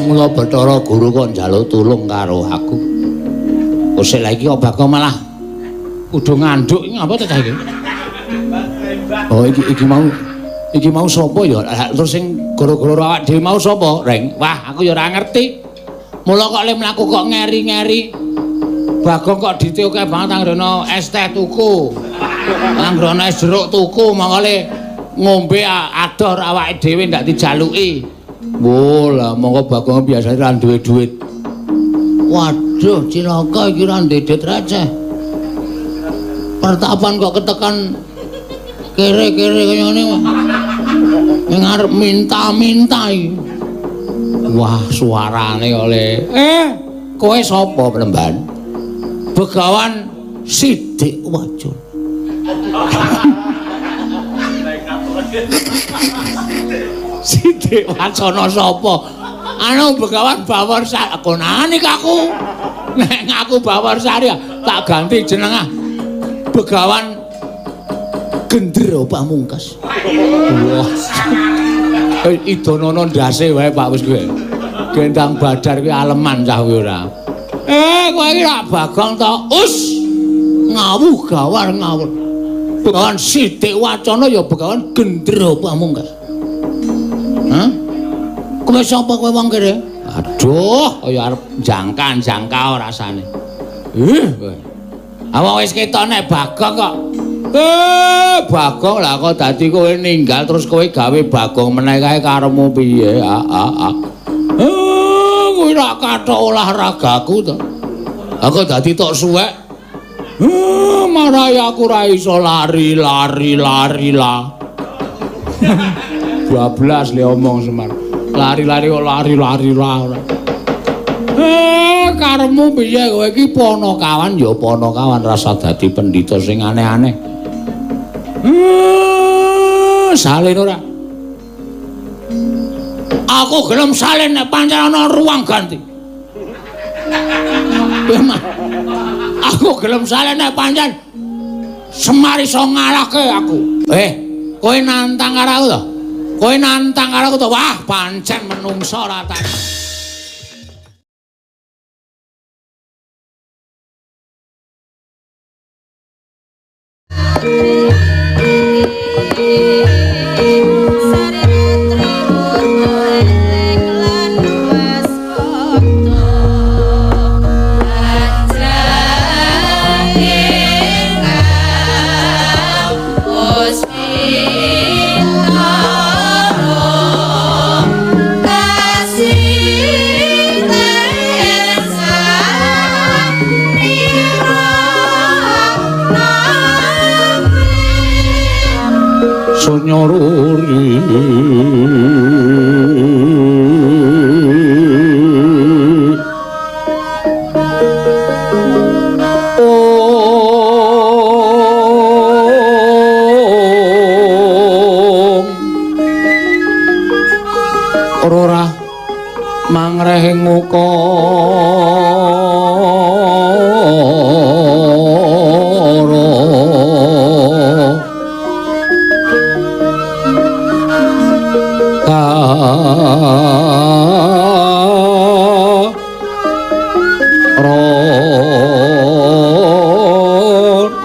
Mula Bathara Guru kok njaluk tulung karo aku. Kosek lha iki kok Bagong malah kudu nganduk iki ngapa ta cah iki? Oh iki mau sapa ya? Terus sing gara-gara awak dhewe mau sapa, Reng? Wah, aku ya ora ngerti. Mula kok le mlaku kok ngeri-ngeri. Bagong kok dite akeh banget anggere es teh tuku. Anggere es jeruk tuku, mongko le ngombe ador awake dhewe ndak dijaluki. Wo lah mongko Bagong biasane ra duwe duit. Waduh, cilaka iki ra duwe duit receh. Pertapan kok ketekan kere-kere kaya ngene wae. Ning arep minta-minta iki. Wah, suarane oleh. Kowe sapa, Plemban? Begawan Sidik Wacana. Sidik Wacana sapa? Anu Begawan Bawor Sari. Konane aku. Nek ngaku Bawor Sari tak ganti jeneng ah. Begawan Gendero Pamungkas. Wah. Idonono ndase wae Pak wis kowe. Gendang Badar kuwi aleman cah kuwi ora. Kowe iki rak Bagong to? Us. Ngawuh gawar ngawur. Begawan Sidik Wacana ya Begawan Gendero Pamungkas. Hah? Kowe sapa kowe wong kene? Aduh, kaya arep jangka-jangka rasane. Kowe. Awak wis ketok nek Bagong kok. Bagong lah kok dadi kowe ninggal terus kowe gawe Bagong meneh kae karepmu piye? Kowe rak kathok olahragaku to. Aku dadi tok suwek. Marai aku ra iso lari lari lari lah. Bablas le omong Semar. Lari-lari kok lari-lari lah ora. Karepmu piye kowe iki ponokawan ya ponokawan rasa dadi pendhita sing aneh-aneh. Salin ora? Aku gelem salin nek pancen ana ruang ganti. Aku gelem salin nek pancen Semar iso ngalahke aku. Kowe nantang karo aku to? Kowe nantang karo aku to? Wah, pancen menungso ora tak. Sonyoruri Om Rora mangrehing muka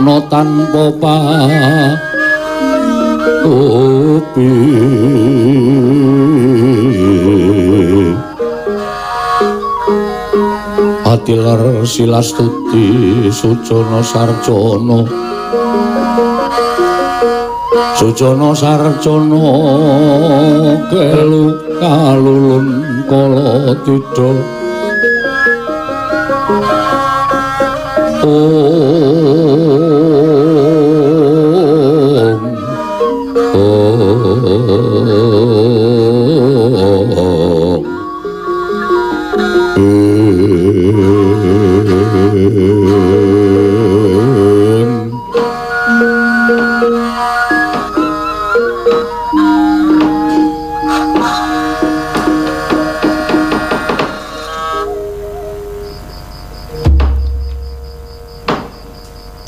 rono tanpa pakupi Atilar silastuti sujana sarjana Sujana sarjana kelu kalulun kala tidha Om Om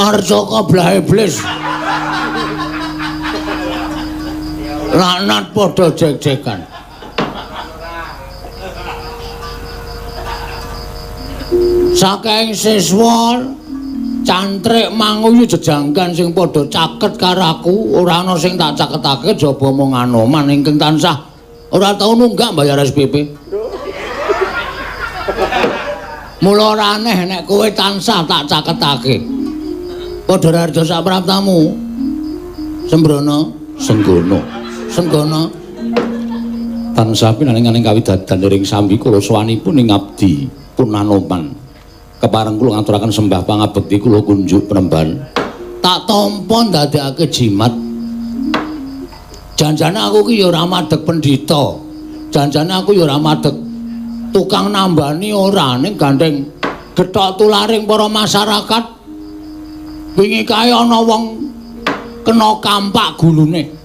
Arjaka belah iblis. Laknat padha jek-jekan. Saking siswa cantrik manguyu jejanggan sing padha caket karo aku, ora ana sing tak caketake jaba mung Anoman ingkang tansah ora tau nunggak bayar SPP. Mula ora aneh nek kowe tansah tak caketake. Padha raharja sapraptamu. Sembrono, Senggono. Senggono tansah pinaringan ing kawidadan ring sambi kula sowanipun ing abdi pun Anoman. Kepareng kula ngaturaken sembah pangabekti kula kunjuk penemban. Tak tampa ndadekake jimat. Janjane aku ki ya ora madheg pendhita. Janjane aku ya ora madheg tukang nambani ora, ning gandeng gethok tularing para masyarakat. Wingi kae ana wong kena kampak gulune.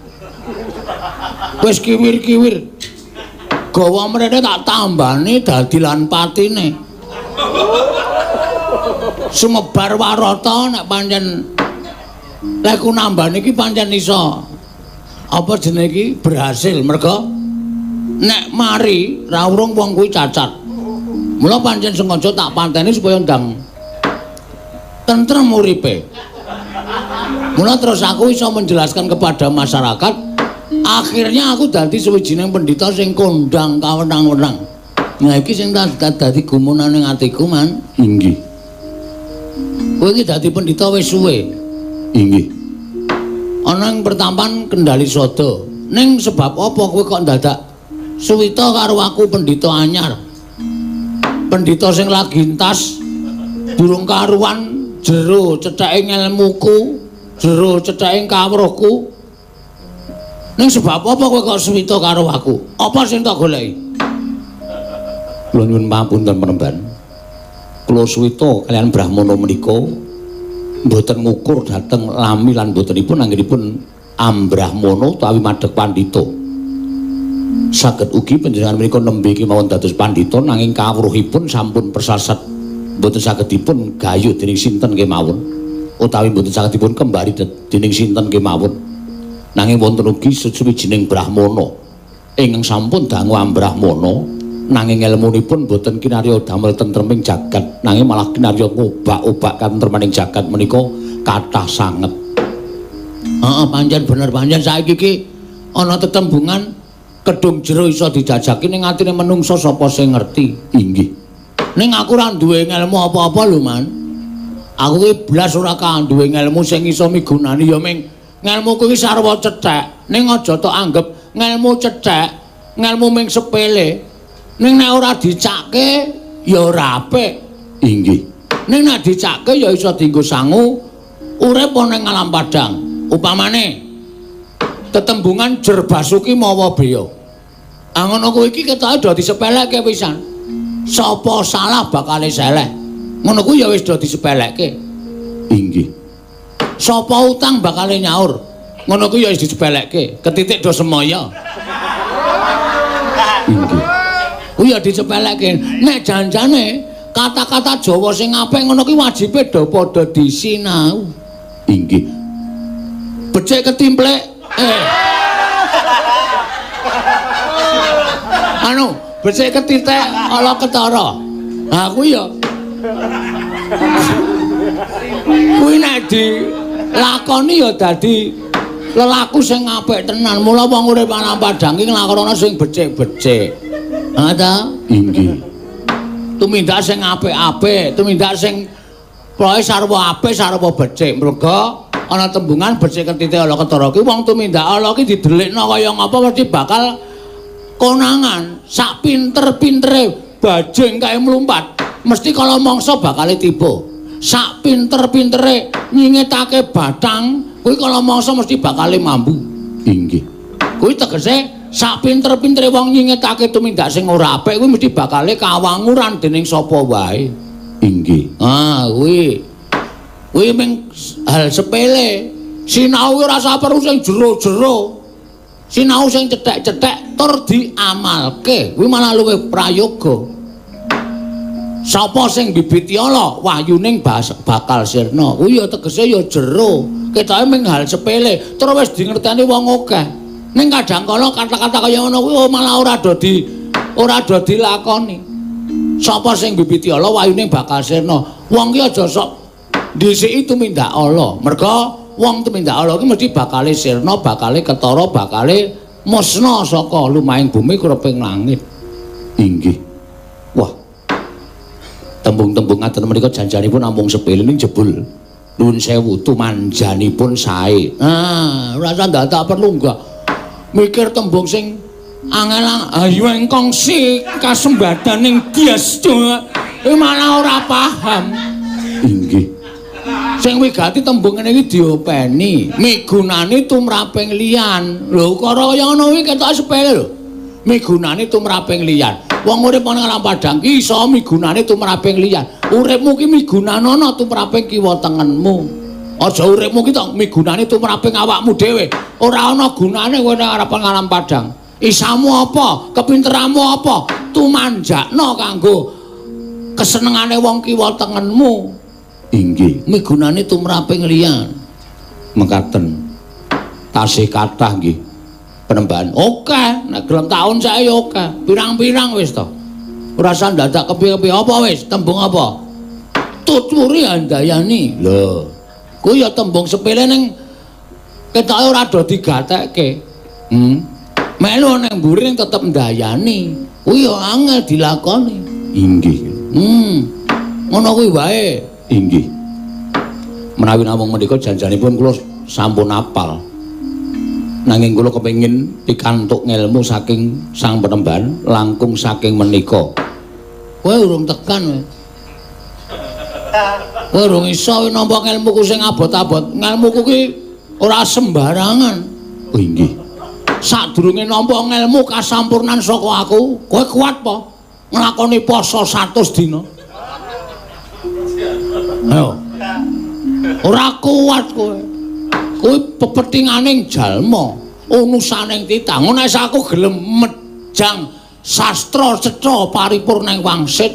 Wis kiwir-kiwir. Gawa mrene tak tambani dadi lan patine. Sumebar warata nek pancen leku nambani iki pancen iso apa jenenge iki berhasil merga nek mari ra urung wong kuwi cacat. Mula pancen sengaja tak panteni supaya ndang tentrem uripe. Mula terus aku iso menjelaskan kepada masyarakat, akhirnya aku dadi suwijining pendhita sing kondang kawenang-wenang. Nah iki sing dadi gumunane atiku, Man. Inggih. Kowe iki dadi pendhita wis suwe. Inggih. Ana ing pertampan Kendali Sada. Ning sebab apa kowe kok ndadak suwita karo aku pendhita anyar? Pendhita sing lagi entas durung karuan jero cetheke ngelmuku, jero cetheke kawruhku. Ning sebab apa kowe kok suwita karo aku? Apa sing tak goleki? Kula nyuwun pamunten penemban. Kula suwita kaliyan brahmana menika mboten ngukur dhateng lami lan botenipun anggenipun ambrahmana utawi madheg pandhita. Saged ugi panjenengan menika nembe kemawon dados pandhita nanging kawruhipun sampun persasat mboten saged dipun gayuh dening sinten kemawon utawi mboten saged dipun kembali dening sinten kemawon. Nanging wonten ugi suwijining brahmana ingkang sampun dangu ambrahmana nanging elmunipun boten kinarya damel tentreming jagat nanging malah kinarya ngobak-obak katentremaning jagat menika kathah sanget. Heeh, pancen bener, pancen saiki iki ana tetembungan kedung jero iso dijajaki ning atine menungsa sapa sing ngerti. Inggih. Ning aku ora duwe ngelmu apa-apa lho, Man. Aku ki blas ora duwe ngelmu sing iso migunani ya ming ngelmuku iki sarwa cethek. Ning aja tok anggep ngelmu cethek, ngelmu ming sepele. Ning nek ora dicake ya ora apik. Inggih. Ning nek dicake ya iso dienggo sangu urip ana ing alam padang. Upamane tetembungan Jer Basuki mawa beya. Ah ngono kuwi iki ketoke do disepelekke pisan. Sapa salah bakale seleh. Ngono kuwi ya wis do disepelekke. Inggih. Sapa utang bakale nyaur. Ngono kuwi ya wis disepelekke. Ketitik do semaya. Inggih. Kuwi ya disepelekke. Nek janjane kata-kata Jawa sing apik ngono kuwi wajibe do padha disinau. Inggih. Becik ketimplek. Anu, becik ketitek ala ketara. Ha kuwi ya. Kuwi nek dilakoni ya dadi lelaku sing apik tenan. Mula wong urip ana padang iki nglakonono sing becik-becik. Ha ta? Inggih. Tumindak sing apik-apik, tumindak sing pokoke sarwa apik, sarwa becik. Merga ana tembungan becik ketitik ala ketara ki wong tumindak ala ki didelikno kaya ngapa mesti bakal konangan. Sak pinter-pintere bajing kae mlumpat, mesti kala mangsa bakale tiba. Sak pinter-pintere nyingetake batang, kuwi kala mangsa mesti bakale mambu. Inggih. Kuwi tegese sak pinter-pintere wong nyingetake tumindak sing ora apik kuwi mesti bakale kawanguran dening sapa wae. Inggih. Ah, kuwi. Kuwi ming hal sepele. Sinau ora usah perlu sing jero-jero. Sinau sing cethek-cethek tur diamalke. Kuwi malah luwih prayoga. Sapa sing bibiti ala wahyuning bakal sirna. Kuwi ya tegese ya jero. Ketoke ming hal sepele, tur wis dingerteni wong akeh. Ning kadang kala kata-kata kaya ngono kuwi malah ora do dilakoni. Sapa sing bibiti ala wayune bakal sirna. Wong ki aja sok dhisiki tumindak ala. Merga wong tumindak ala ki mesti bakale sirna, bakale ketara, bakale musna saka lumahing bumi kureping langit. Inggih. Wah. Tembung-tembung ngaten menika janjanipun namung sepele ning jebul nuwun sewu tumanjanipun sae. Ah, ora usah ndadak perlu enggak mikir tembung sing angel ayu engkong si kasembadaning bias malah ora paham. Inggih. Sing wigati tembung ngene iki diopeni, migunani tumraping liyan. Lho ukara kaya ngono kuwi ketok sepele lho. Migunani tumraping liyan. Wong urip ana alam padang ki iso migunani tumraping liyan. Uripmu ki migunanana tumraping kiwa tengenmu. Aja uripmu ki tok migunani tumraping awakmu dhewe. Ora ana gunane kowe nek arep alam padang. Isamu apa? Kepinteranmu apa? Tumanjakno kanggo kesenengane wong kiwa tengenmu. Inggih, migunani tumraping liyan. Mekaten. Tasih kathah nggih penembahan. Oke, nek gelem taun sae ya oke. Pirang-pirang wis to. Ora usah ndadak kepiye-kepiye apa wis, tembung apa? Tuturi handayani. Lho, kuwi ya tembung sepele ning ketoke ora do digatekke. Melu ning mburi ning tetep ndayani. Kuwi ya angel dilakoni. Inggih. Ngono kuwi wae. Inggih. Menawi namung menika janjanipun kula sampun apal. Nanging kula kepengin pikantuk ngelmu saking sang penemban langkung saking menika. Kowe urung tekan kowe. Kowe urung iso nampa ngelmuku sing abot-abot. Ngelmuku ki ora sembarangan. Oh inggih. Sadurunge nampa ngelmu kasampurnan saka aku, kowe kuat po nglakoni poso 100 dina? Ayo. Ora kuat kowe. Kuwi pepetinganing jalma, unusaning titah. Ngono nek aku gelem mejang sastra cetha paripurna ing wangsit.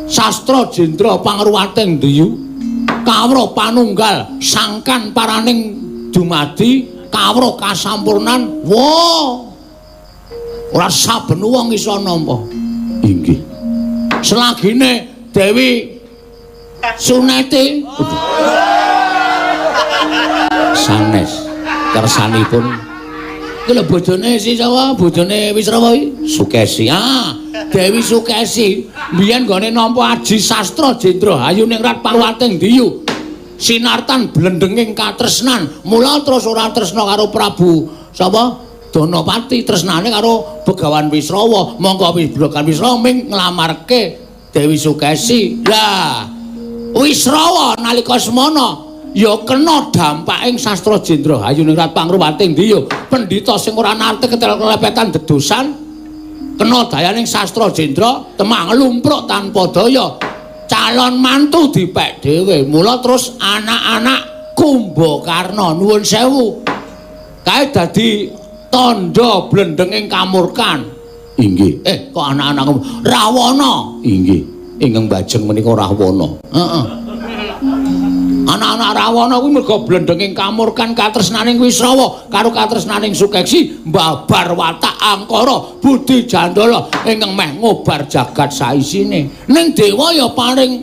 Sastra jendra pangruwating diyu, kawruh panunggal sangkan paraning dumadi, kawruh kasampurnan. Wah. Ora saben wong iso nampa. Inggih. Selagine Dewi Suneti sanes kersanipun iki lho bojone si sapa? Bojone Wisrawa iki Sukesi. Ah, Dewi Sukesi mbiyen nggone nampa aji sastra jendra hayuningrat parwating diyu sinartan blendenging katresnan. Mula terus ora tresna karo Prabu sapa? Danapati, tresnane karo Begawan Wisrawa. Mongko Begawan Wisrawa ming nglamarke Dewi Sukesi. Lah Wisrawa nalika semana ya kena dampaking sastra jendra hayuningrat pangruwating diyu. Pendhita sing ora nate ketel-kelepetan dedosan kena dayaning sastra jendra temah nglumpruk tanpa daya. Calon mantu dipek dhewe. Mula terus anak-anak Kumbakarna nuwun sewu kae dadi tandha blendenging kamurkan. Inggih. Kok anak-anak Rawana? Inggih. Ingkang bajeng menika Rahwana. Heeh. Anak-anak Rawana kuwi merga blendenging kamurkan katresnaning Wisrawa karo katresnaning Sukeksi mbabar watak angkara budi jandala ingkang meh ngobar jagat saisine. Ning dewa ya paring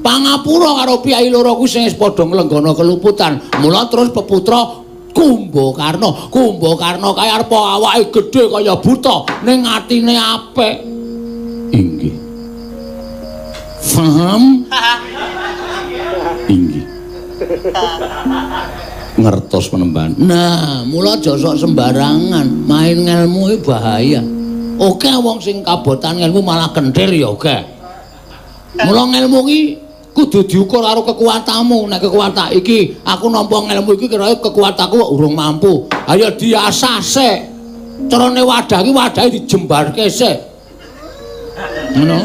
pangapura karo piyai loro kuwi sing wis padha nglenggana keluputan. Mula terus peputra Kumbakarna. Kumbakarna kae arep awake gedhe kaya buta ning atine apik. Inggih. Faham? Inggih. Ngertos penemban. Nah, mula aja sok sembarangan main ngelmu iki bahaya. Oke wong sing kabotan ngelmu malah kenthir ya oke. Mula ngelmu iki kudu diukur karo kekuatanmu. Nek kekuatan iki aku nampa ngelmu iki kira kekuatanku urung mampu. Ayo diasah sik. Carane wadah iki wadahe dijembarke sik. Ngono.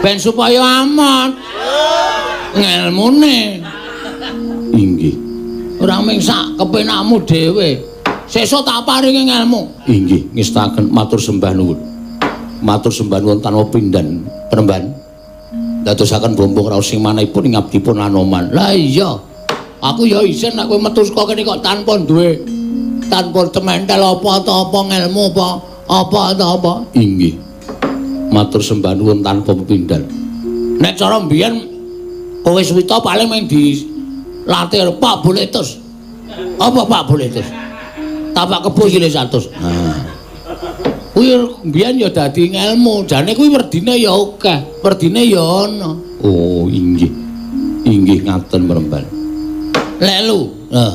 Ben supaya aman ngelmune. Inggih. Ora mung sak kepenakmu dhewe. Sesuk tak paringi ngelmu. Inggih, ngestaken matur sembah nuwun. Matur sembah nuwun tanpa pindhan penemban. Dadosaken bombong raos sing manahipun ing abdipun Anoman. Lah iya. Aku ya isin nek kowe metu saka kene kok tanpa duwe, tanpa cementel apa ta apa ngelmu apa apa ta apa. Inggih. Matur sembah nuwun tanpa pepindhan. Nek cara mbiyen kowe Suwita paling mung dilatih Pak Boletus. Apa Pak Boletus? Tapak kebo sile 100. Nah. Kuwi mbiyen ya dadi ngelmu, jane kuwi werdine ya akeh, werdine ya ana. Oh, inggih. Inggih ngaten Premban. Lek lu, heeh.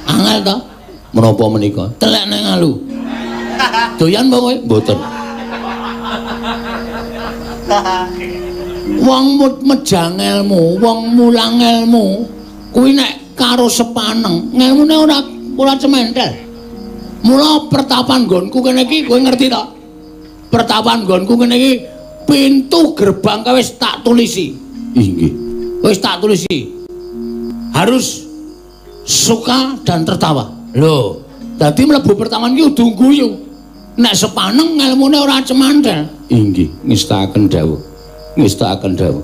Angel to? Menapa menika? Telek nang alu. Doyan apa kowe? Mboten. Wong mejang elmu, wong mulang elmu, kuwi nek karo sepaneng, ngelmune ora cementel. Mula pertapan nggonku kene iki kowe ngerti to? Pertapan nggonku kene iki pintu gerbang kae wis tak tulisi. Inggih. Wis tak tulisi. Harus suka dan tertawa. Lho, dadi mlebu pertapan iki kudu guyu. Nek sepaneng ngelmune ora cemantel. Inggih, ngestakaken dawuh. Ngestakaken dawuh.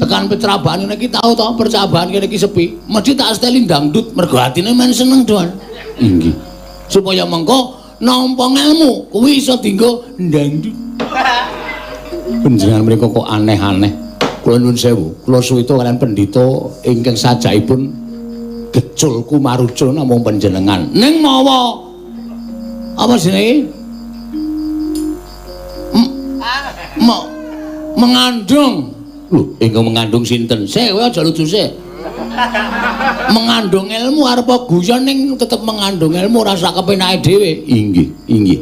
Tekan petrabahan ngene iki tau to, percabahan kene iki sepi. Mesti tak seteli dangdut mergo atine men seneng doan. Inggih. Supaya mengko nampa ngelmu kuwi iso dienggo ndangdut. Panjenengan mriku kok aneh-aneh. Kula nuwun sewu, kula suwita kalian pendhita ingkang sajakipun gecul kumarucul namung panjenengan. Ning mawa apa jenenge? Mengandung. Lho, ingkang mengandung sinten? Sik, kowe aja lucu sik. Mengandung ilmu arep guyon ning tetep mengandung ilmu ora sak kepenake dhewe. Inggih, inggih.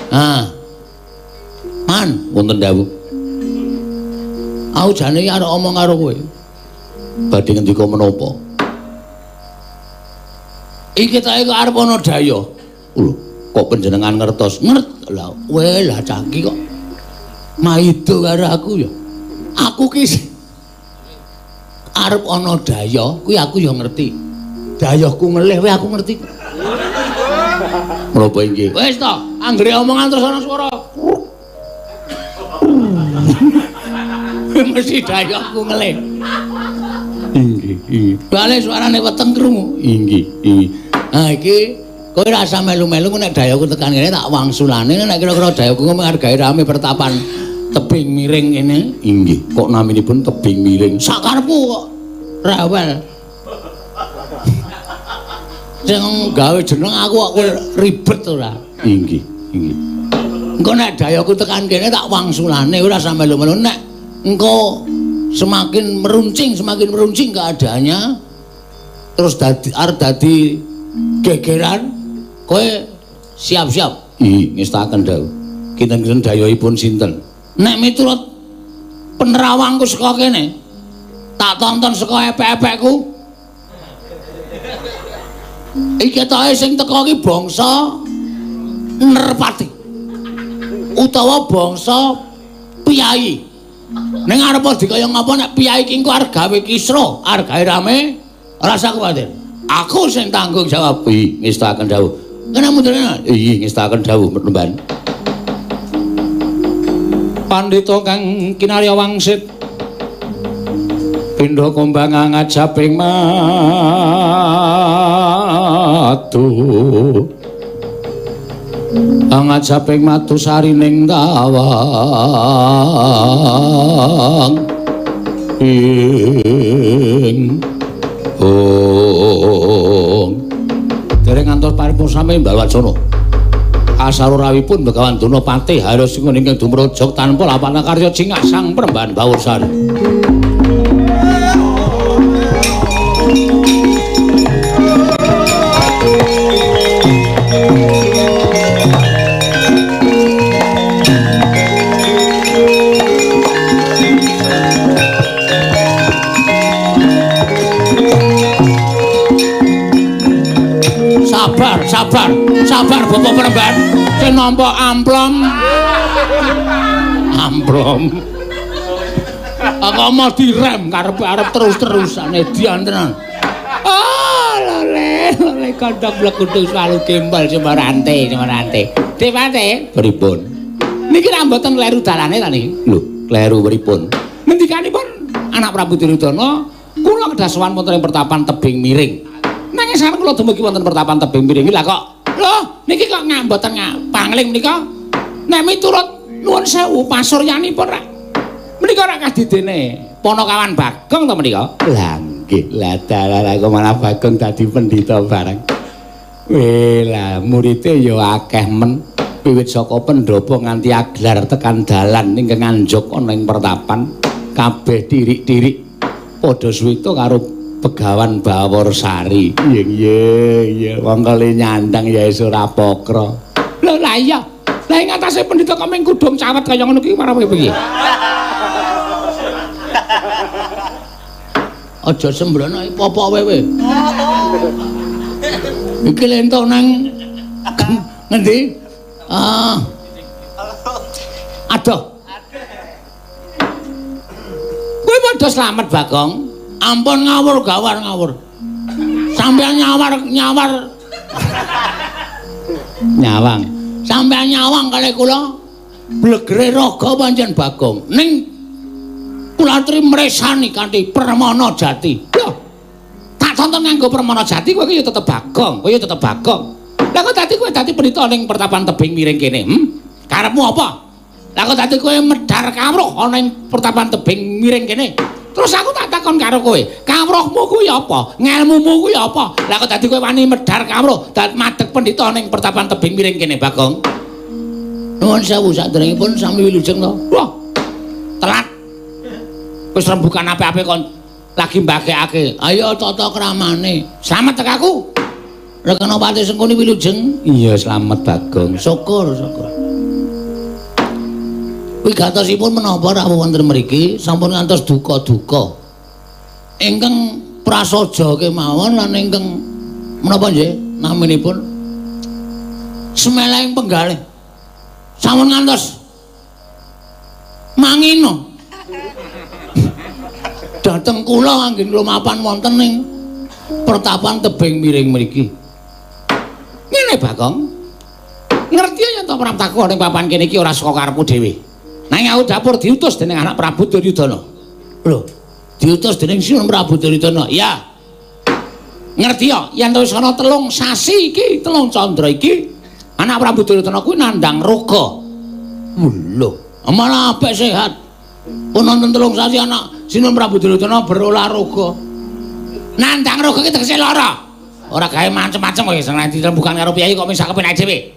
Ah. Man, wonten dawuh. Aku jane iki arep omong karo kowe. Badhe ngendika menapa? Iki ta iki arep ana daya. Lho, kok panjenengan ngertos? Ngerti. Lah, kowe lah cah iki kok maido karo aku ya. Aku ki arep ana daya, kuwi aku ya ngerti. Dayahku ngelih kowe aku ngerti. Menapa inggih? Wis to, anggere omongan terus ana swara. Mesti dayahku ngelih. Inggih, inggih. Bale suarane weteng krungu. Inggih, inggih. Ha iki kowe ora usah melu-melu nek dayahku tekan kene tak wangsulane nek kira-kira dayahku menghargai rame pertapan tebing miring ini. Inggih, kok naminipun tebing miring? Sakarepku kok rewel. Sing gawe jeneng aku kok ribet ora. Inggih, inggih. Engko nek dayaku tekan kene tak wangsulane ora usah melu-melu nek engko semakin meruncing keadaannya terus dadi arep dadi gegeran kowe siap-siap. Ih, ngestaken dawuh. Kinten-kinten dayahipun sinten? Nek miturut penerawangku saka kene, tak tonton saka epek-epekku. Iki ketoke sing teka iki bangsa Nerpati utawa bangsa piyayi. Ning arep dikaya ngapa nek piyayi iki engko arep gawe kisruh, arep gawe rame, ora usah kuwatir. Aku sing tanggung jawab. Ih, ngestakaken dawuh. Kena mundurane. Iya, ngestakaken dawuh Mremban. Pandhita kang kinarya wangsit pindha kombang ngajaping madu angajaping madu sarining tawang ing ong dereng ngantos paripun sami Balwacana asaro rawipun Begawan Dana Patih harus ingkang dumrojog tanpa lapana karya cingak sang Premban Bawursari. Sabar, sabar, sabar Bapak Premban. Sing nampa amplom. Amplom. Aku mau direm karepe arep terus-terusane dian tenan. Ah, lole, lole kandhang blekudung swalu gembal semarante, semarante. Depate, pripun? Niki ra mboten kleru dalane ta niki? Lho, kleru pripun? Ngendikanipun anak Prabu Duryudana, kula kedah sowan wonten ing pertapan tebing miring. Nanging sampun kula dumugi wonten pertapan tebing miring lah kok. Lho, niki kok mboten pangling menika. Nek miturut Nuwun sewu pasuryanipun rak. Menika rak kadidene Panakawan Bagong to menika? Lah nggih, lah dalah kok malah Bagong dadi pendhita bareng. Weh lah murite ya akeh men. Wiwit saka pendhapa nganti aglar tekan dalan ingkang nganjuk ana ing pertapan kabeh tirik-tirik padha suwita karo Begawan Bawarsari. Iya iya iya wong kali nyandang ya wis ora pokro. Lho lah iya. Lah ing atase pendhita kok mung kudung cawet kaya ngono ki marang piye? Aja sembrono iki popo wewe. Iki lentok nang ngendi? Ah. Aduh. Kowe padha slamet Bagong. Ampun ngawur gawar ngawur. Sampeyan nyawar nyawar. Nyawang. Sampeyan nyawang kalih kula blegere raga pancen Bagong. Ning kula aturi mresani kanthi permana jati. Lho. Tak tonton nganggo permana jati kowe iki ya tetep Bagong, kowe ya tetep Bagong. Lah kok dadi kowe dadi pendhita ning pertapan tebing miring kene, Karepmu apa? Lah kok dadi kowe medhar kawruh ana ing pertapan tebing miring kene? Terus aku tak takon karo kowe, kawruhmu kuwi apa? Ngelmumu kuwi apa? Lah kok dadi kowe wani medhar kawruh, dadi madheg pendhita ning pertapan tebing miring kene, Bagong? Nuwun sewu saderengipun sami wilujeng to. Wah. Telat. Wis rembukan apik-apik kon lagi mbagekake. Ayo tata kramane. Slamet tek aku. Rekenopati Sengkuni wilujeng. Iya, slamet Bagong. Syukur, syukur. Wigatosipun menapa rawuh wonten mriki sampun ngantos duka-duka. Ingkang prasaja kemawon lan ingkang menapa nggih naminipun semeleng penggalih. Sampun ngantos mangino. Dhateng kula anggen lumapan wonten ing pertapan tebing miring mriki. Ngene Bagong. Ngerti yen to praptaku ning papan kene iki ora saka karepku dhewe. Nanging aku dapur diutus dening anak Prabu Duryudana. Lho, diutus dening Sinuhun Prabu Duryudana? Iya. Ngerti ya yen wis ana 3 sasi iki, 3 candra iki, anak Prabu Duryudana kuwi nandhang roga. Lho, malah apik sehat. Pun nonton 3 sasi anak Sinuhun Prabu Duryudana berolah roga. Nandhang roga iki tegese lara. Ora gawe macem-macem kowe sing dirembukan karo piyai kok misak kepenak dhewe.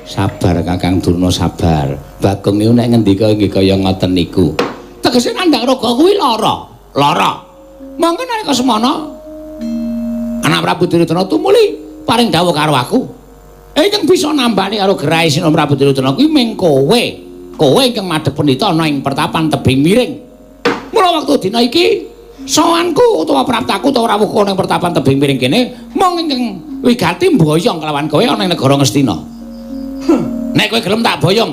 Sabar Kakang Durna, sabar. Bagong niku nek ngendika nggih kaya ngoten niku. Tegese nandhang roga kuwi lara. Lara. Monggo nalika semana anak Prabu Duryudana tumuli paring dawuh karo aku. Ingkang bisa nambani karo gerahe Sinuhun Prabu Duryudana kuwi ming kowe. Kowe ingkang madhep pendhita ana ing pertapan tebing miring. Mula wektu dina iki sowanku utawa praptaku utawa rawuhku ana ing pertapan tebing miring kene mung ingkang wigati mboyong kelawan kowe ana ing negara Ngastina. Nek kowe gelem tak boyong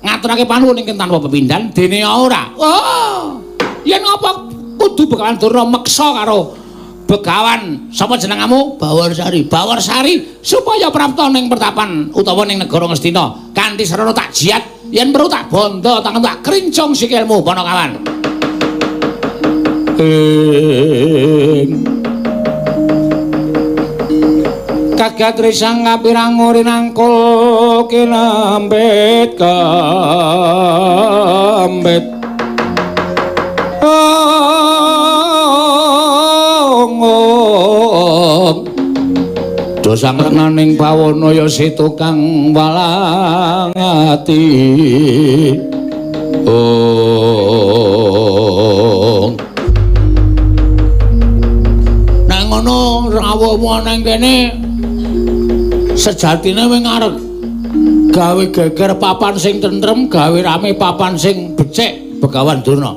ngaturake panuwun ingkang tanpa pepindhan dene ora. Oh, yen ngapa kudu Begawan Durna meksa karo Begawan sapa jenengamu? Bawarsari. Bawarsari supaya prapta ning pertapan utawa ning negara Ngastina kanthi sarana tak jiat yen perlu tak bondo tangan tak krincung sikilmu Panakawan. Kagat risang kapirang rinangkul kinambit kambit. Ong dosang renaning bawana ya si tukang walang ati. Ong nang ngono rawuhmu nang kene sejatine wing arep gawe geger papan sing tentrem, gawe rame papan sing becik Begawan Durna.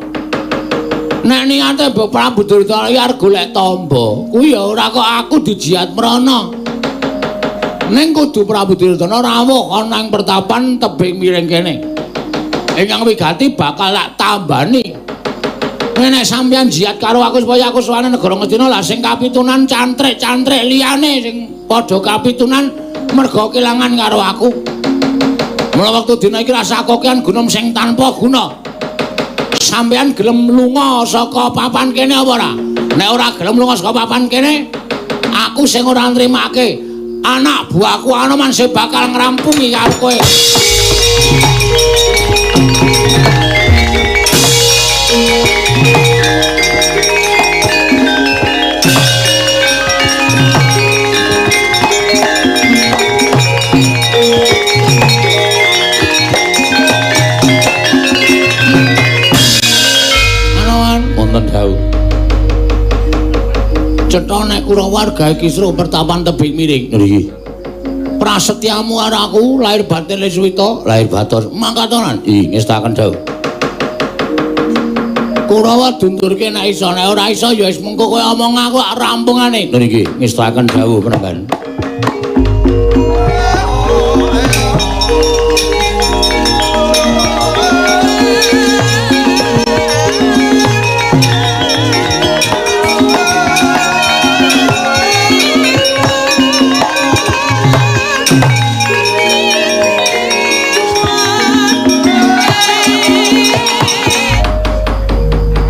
Nek niate Prabu Duryudana iki arep golek tamba, kuwi ya ora kok aku dijiat mrana. Ning kudu Prabu Duryudana rawuh ana ing pertapan tebing miring kene. Ingkang wigati bakal tak tambani. Nek sampeyan jiat karo aku supaya aku sowane negara Ngastina lah sing kapitunan cantrik-cantrik liyane sing padha kapitunan merga kelangan karo aku. Mula wektu dina iki rasa kokean gunung sing tanpa guna. Sampeyan gelem lunga saka papan kene apa ora? Nek ora gelem lunga saka papan kene, aku sing ora nrimake. Anak buahku Anoman sing bakal ngrampungi karo kowe. Wonten dawuh. Cetha nek Kurawa gawe kisruh pertapan tebing miring. Nggih. Prasetyamu karo aku lahir batin Leswita, lahir batos mangkatonan. Ih, ngestaken dawuh. Kurawa dundurke nek iso, nek ora iso ya wis mengko kowe omong aku rampungane. Nggih, ngestaken dawuh Panembahan.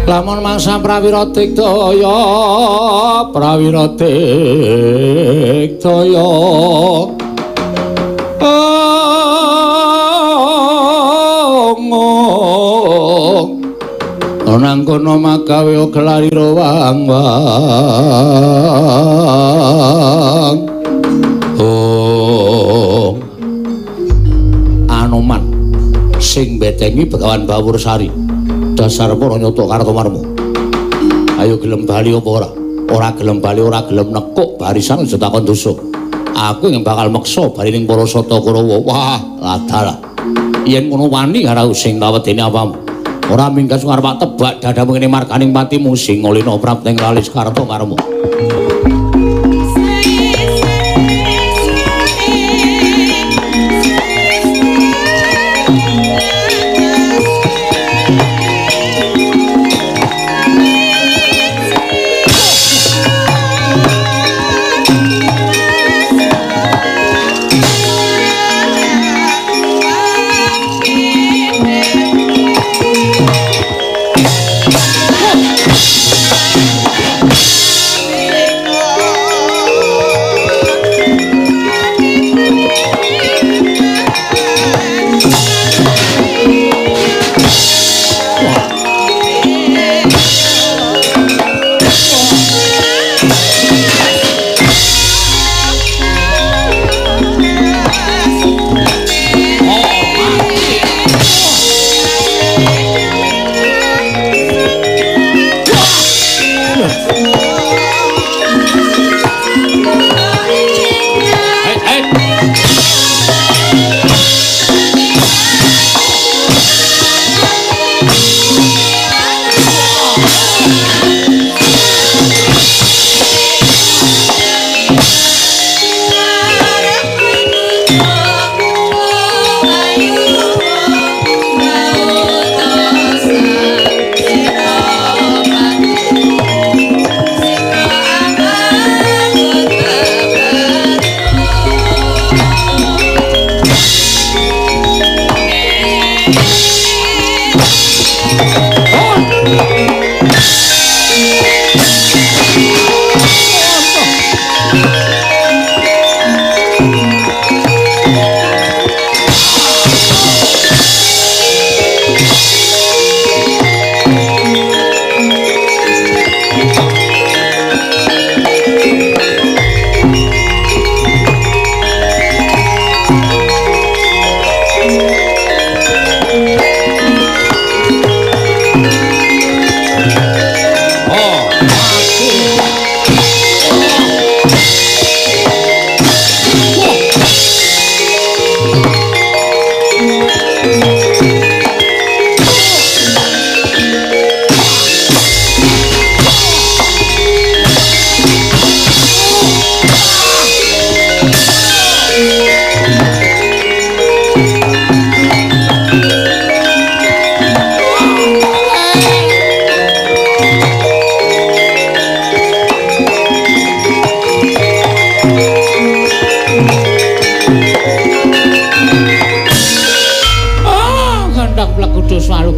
Lamun mangsa prawira digdaya, prawira digdaya. Ong nang kono magawe gelarira wang-wang. Ong Anoman sing betengi Begawan Bawursari. Dasar para nyata Kartomarma. Ayo gelem bali apa ora? Ora gelem bali, ora gelem nekuk barisan aja takon dosa. Aku yang bakal meksa bali ning para sata Kurawa. Wah, ladalah. Yen ngono wani karo sing kawedene apamu. Ora minggas arep tebak dadamu ngene marganing patimu sing ngolina prapting lalis Kartomarma.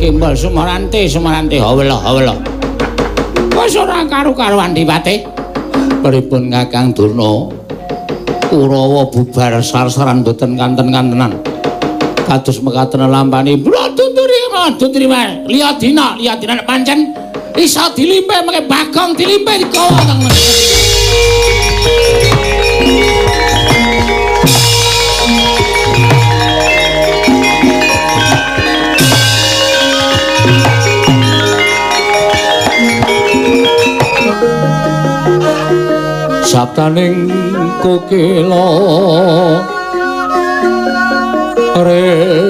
Gembol sumarante sumarante hawela hawela. Wis ora karu-karuan dipate. Pripun Kakang Durna? Kurawa bubar sar-saran boten kanten-kantenan. Kados mekaten lampane mloduturi mloduturi wae. Liya dina, liya dina nek pancen iso dilimpe mengke Bagong dilimpe digawa teng mriki. Sabdaning kokila ring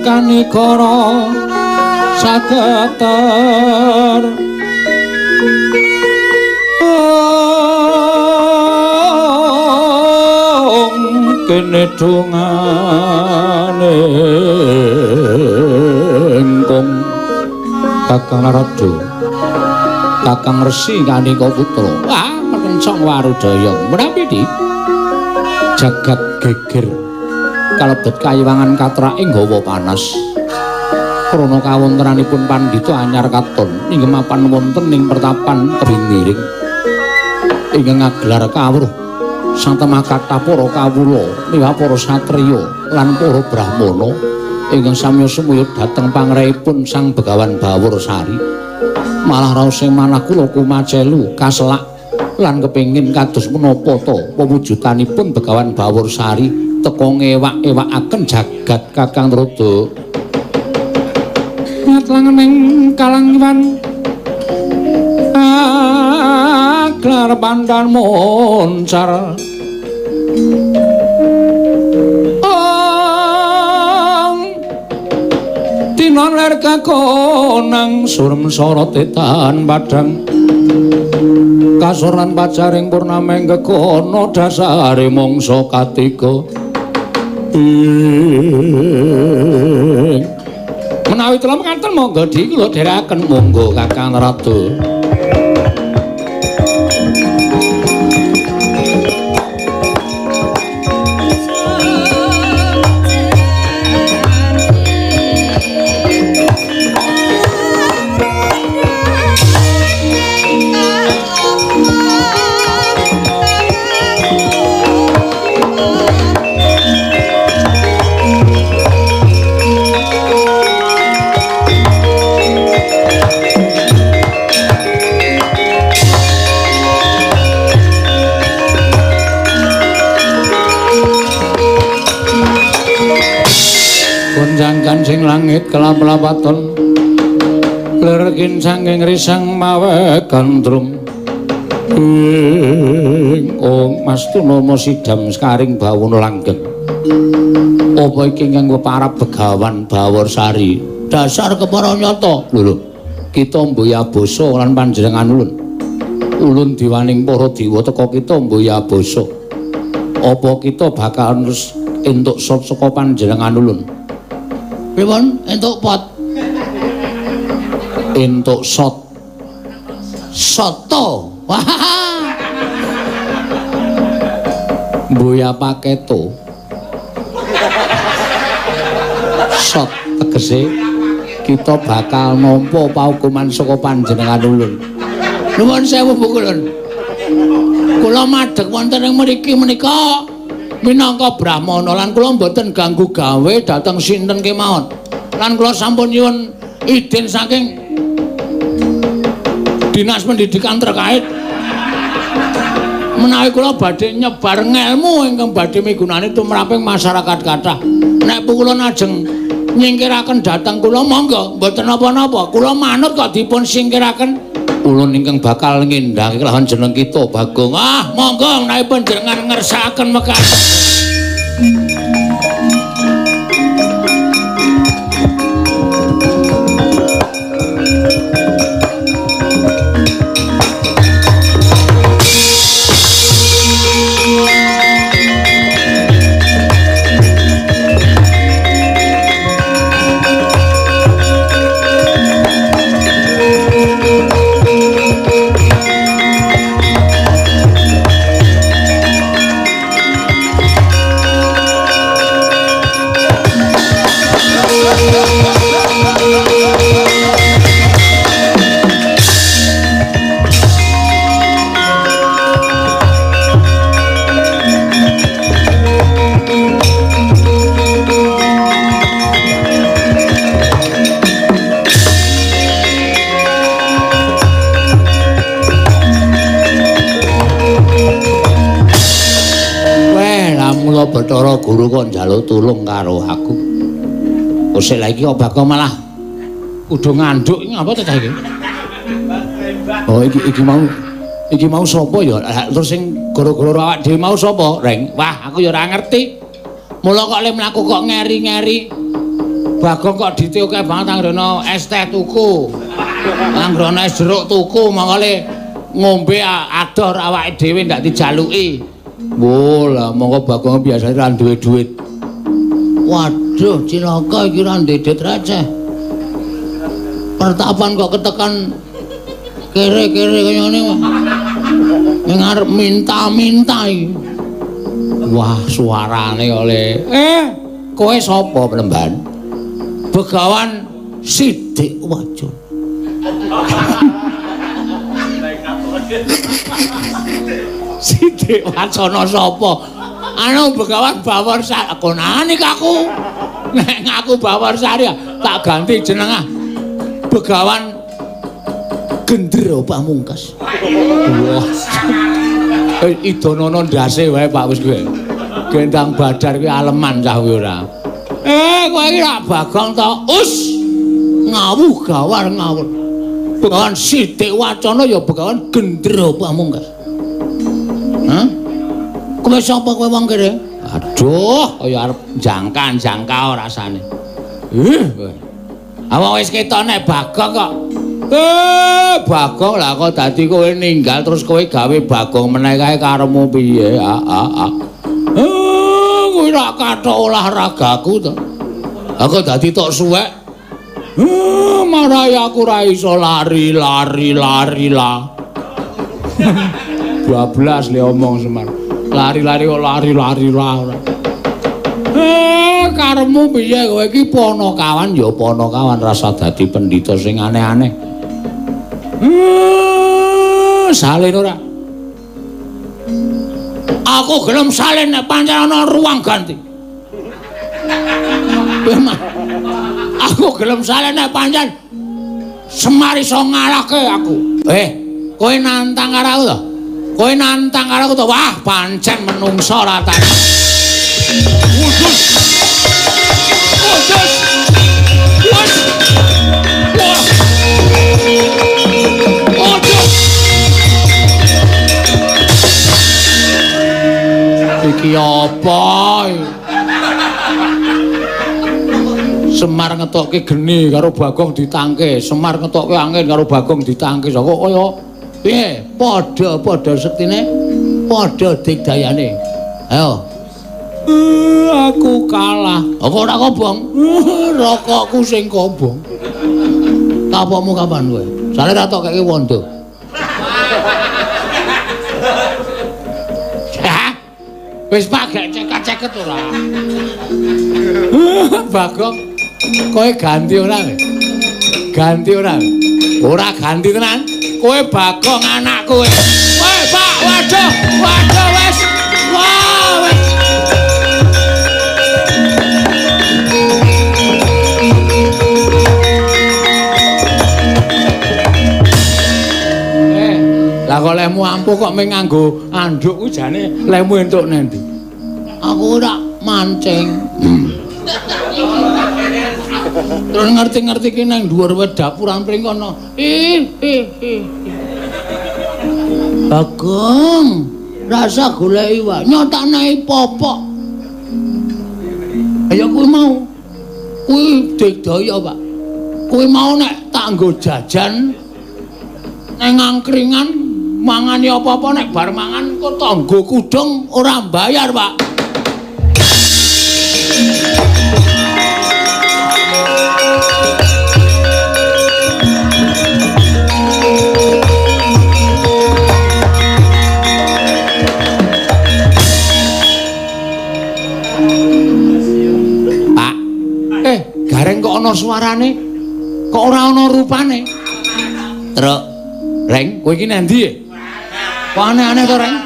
kanikara sageter kene dongane engkong Kakang Narada Kakang Resi Kanika Putra. Wah, merkencong warudaya. Menawi di jagat geger kalebet kayiwangan katraking hawa panas. Krana kawontenanipun pandhita anyar katon ingkang mapan wonten ing pertapan tebing miring ingkang ngagelar kawruh sang temah kathah para kawula miwah para satriya lan para brahmana ingkang samya sumuyut dhateng pangreipun Sang Begawan Bawursari. Malah raose manah kula kumacelu kaselak lan kepengin kados menapa ta pewujudanipun Begawan Bawursari teka ngewak-ewakaken jagat Kakang Narada. Ngatlangening kalangwan aglar pandan moncar tinon ler kakonang surem sorote tan padhang kasoran pacaring purnameng kekono dasare mangsa katiga. Menawi kula mekaten monggo dikula dherekaken monggo Kakang Narada. Kancing langit kelap-lapaton lerkin saking risang mawe gandrung ing ong Mas Tunama sidam sekaring bawono langgeng. Apa iki ingkang peparab Begawan Bawursari? Dasar kepara nyata. Lho lho, kita mboya basa lan panjenengan ulun. Ulun diwaning para dewa teka kita mboya basa. Apa kita bakal entuk sop saka panjenengan ulun? Pripun entuk pot? Entuk sot. Soto. Wah. Mboya paketo. Sot tegese kita bakal nampa paukuman saka panjenengan ulun. Nuwun sewu Bu Kulun. Kula madheg wonten ing mriki menika minangka brahmana lan kula mboten ganggu gawe dhateng sinten kemawon. Lan kula sampun nyuwun idin saking Dinas Pendidikan terkait menawi kula badhe nyebar ngelmu ingkang badhe migunani tumraping masyarakat kathah. Nek kula ajeng nyingkiraken dhateng kula monggo, mboten napa-napa. Kula manut kok dipun singkiraken. Ulun ingkang bakal ngendhangi kelawan jeneng kita Bagong. Ah, monggo menawi panjenengan ngersakaken mekaten. Bathara Guru kok njaluk tulung karo aku. Kosek lha iki kok bakal malah kudu nganduk iki ngapa ta iki? Oh iki Iki mau sapa ya? Terus sing gara-gara awak dhewe mau sapa, Reng? Wah, aku ya ora ngerti. Mula kok le mlaku kok ngeri-ngeri. Bagong kok dite akeh banget anggere es teh tuku. Anggere es jeruk tuku, mongko le ngombe ador awake dhewe ndak dijaluki. Wo lah mongko Bagong biasane ra duwe duit. Waduh, cilaka iki ra duwe duit receh. Pertapan kok ketekan kere-kere kaya ngene kok. Ning arep minta-minta iki. Wah, suarane oleh. Kowe sapa, Penemban? Begawan Sidik Wajon. Sidik Wacana sapa? Anu Begawan Bawor Sari. Konane aku. Nek ngaku Bawor Sari tak ganti jeneng ah. Begawan Gendro Pamungkas. Wah. Idonono ndase wae Pak wis kowe. Gendang Badar kuwi aleman cah kuwi ora. Kowe iki rak Bagong to? Us. Ngawuh gawar ngawur. Begawan Sidik Wacana ya Begawan Gendro Pamungkas. Hah? Kowe sapa kowe wong kene? Aduh, kaya arep jangka-jangka rasane. Ih, awak wis ketok nek Bagong kok. Bagong lah kok dadi kowe ninggal terus kowe gawe Bagong meneh kae karepmu piye? Kowe rak kathok olahragaku to. Aku dadi tok suwek. Marai aku ra iso lari lari lari lah. 12 le omong Semar. Lari-lari kok lari-lari lah ora. Karepmu piye kowe iki ponokawan ya ponokawan rasa dadi pendhita sing aneh-aneh. Salin ora? Aku gelem salin nek pancen ana ruang ganti. Aku gelem salin nek pancen Semar iso ngalahke aku. Kowe nantang karo aku to? Kowe nantang karo aku to? Wah, pancen menungso ora ta. Wudus. Wudus. Wus. Wah. Wudus. Iki apa? Semar ngetokke geni karo Bagong ditangke, Semar ngetokke angin karo Bagong ditangke. Kok kaya piye? Padha-padha sektine, padha digdayane. Ayo. Aku kalah. Apa ora kobong? Rokokku sing kobong. Kapokmu kapan kowe? Sale ra tok keke wondo. Wis Pak gak ceket-ceket ora. Bagong, kowe ganti ora? Ganti ora? Ora ganti tenan. Kowe Bagong anakku kowe. Woi, Pak, waduh, waduh wis. Wah, wis. Lah kok lemu ampuh kok mung nganggo anduk ku jane lemu entuk nendi? Aku ora mancing. Terus ngerti-ngerti ki nang dhuwur dapuran mring kono. Ih, ih, ih. Bagong, rasa golek iwak, nyotakne popok. Ayo kuwi mau. Kuwi digdaya, Pak. Kuwi mau nek tak nggo jajan nang angkringan mangani apa-apa nek bar mangan kok tangga kudung ora mbayar, Pak. Pak, gareng kok ana suarane? Kok ora ana rupane? Truk, Reng, kowe iki nang ndi? Kok aneh-aneh to, Reng?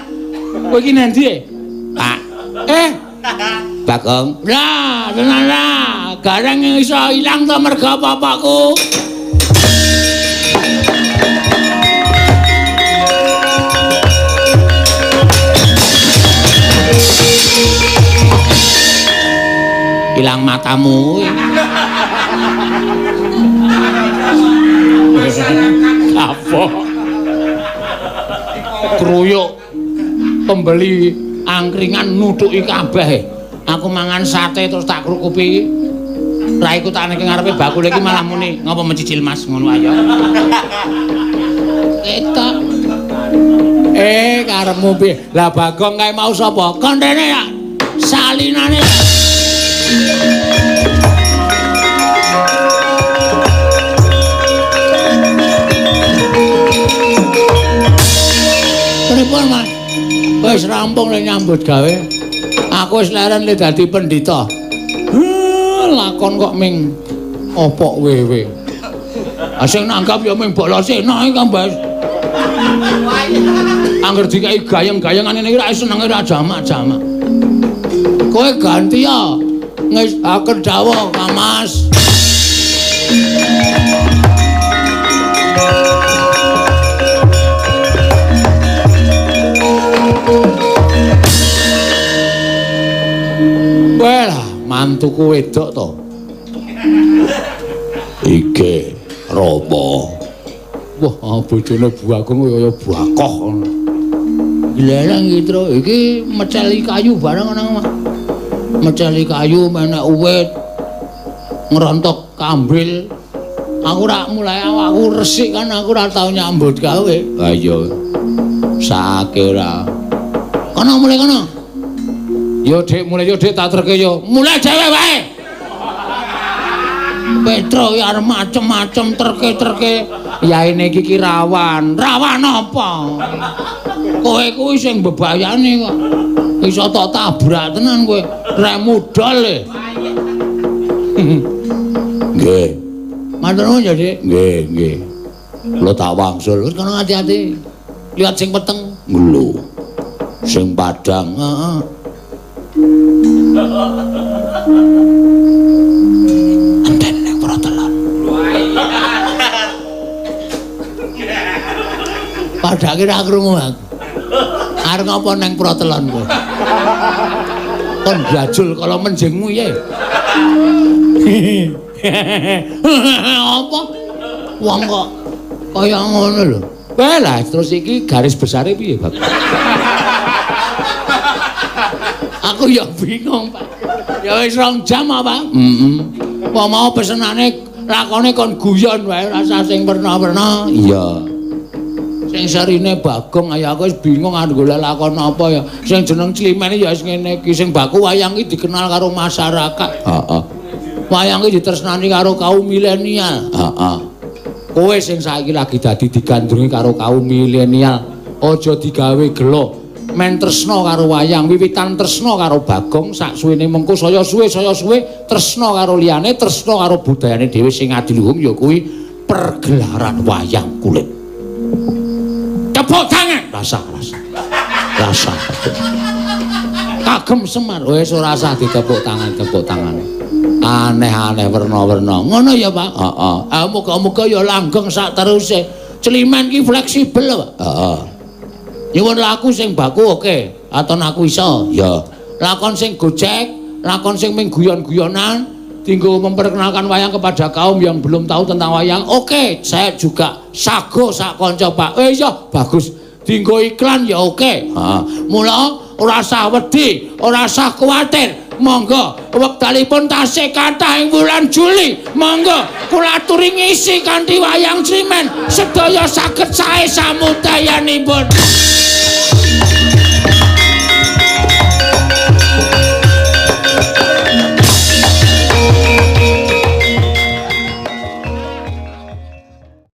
Kowe iki nang ndi? Pak. Bagong. Lah, tenan lah. Gareng iso ilang to merga bapakku. Ilang matamu. Kapok. Dikruyuk pembeli angkringan nutuki kabeh. Aku mangan sate terus tak krukupi. Raiku tak niki ngarepe bakul iki malah muni, "Ngapa mencicil Mas?" Ngono ayo. Ketok. Karepmu piye? Lah Bagong kae mau sapa? Kon rene ya. Salinane. Pripun, Mas? Wis rampung le nyambut gawe. Aku wis leren le dadi pendhita. Lakon kok ming opok wewe. Sing nanggap ya ming Balasena iki kan, Mbak. Angger dikai gayeng-gayengan ngene iki ra senenge ra jamak-jamak. Kowe ganti ya. Ngesaken dawuh, Kang Mas. Wah, mantuku wedok to. Iki Rama. Wah, bojone Bagong kaya bakoh ngono. Glereng iki, Tru. Iki meceli kayu bareng nang omah. Meceli kayu menek uwit. Ngrontok kambil. Aku ora mulai awakku resik kan aku ora tau nyambut gawe. Ha iya. Sake ora. Kono mulai kono. Yo Dik, mulai yo Dik tak terke yo. Mulai dhewe wae. Petro ya arep macem-macem terke-terke. Yaene iki ki rawan. Rawan apa? Kowe kuwi sing mbebayani kok. Iso tok tabrak tenan kowe. Rek mudhol e. Nggih. Matur nuwun ya, Dik. Nggih, nggih. Kula tak wangsul. Wis kono ati-ati. Lihat sing peteng. Lho. Sing padhang, heeh. Enten ning protelon. Padake ra krungu aku. Arep ngapa nang protelon kowe? Kon blajul kala menjengmu ye. Apa? Wong kok kaya ngono lho. Wah lah terus iki garis besare piye, Bang? Aku ya bingung, Pak. Ya wis 2 jam apa? Heeh. Apa mau pesenane lakone kon guyon wae rasa sing werna-werna. Iya. Sing serine Bagong ayo aku wis bingung arep golek lakon apa ya. Sing jeneng Climen ya wis ngene iki, sing baku wayang iki dikenal karo masyarakat. Heeh. Wayang iki ditresnani karo kaum milenial. Heeh. Kowe sing saiki lagi dadi digandrungi karo kaum milenial, aja digawe gelo. Men tresna karo wayang, wiwitan tresna karo Bagong, sak suwene mengko saya suwe tresna karo liyane, tresna karo budayane dhewe sing adiluhung ya kuwi pergelaran wayang kulit. Tepuk tangan. Rasa. Rasa. Kagem Semar. Wis ora usah ditepuk tangan, tepuk tangan. Aneh-aneh werna-werna. Ngono ya, Pak? Heeh. Ah muga-muga ya langgeng sak teruse. Climen ki fleksibel, Pak. Heeh. Nyuwun laku sing baku oke, aton aku iso. Ya. Lakon sing gojek, lakon sing ming guyon-guyonan, dinggo memperkenalkan wayang kepada kaum yang belum tahu tentang wayang. Oke, saya juga sago sak kanca, Pak. Iya, bagus. Dinggo iklan ya oke. Heeh. Mula ora usah wedi, ora usah kuwatir. Monggo wektalipun tasih kathah ing wulan Juli. Monggo kula aturi ngisi kanthi wayang Climen. Sedaya saged sae samudayanipun.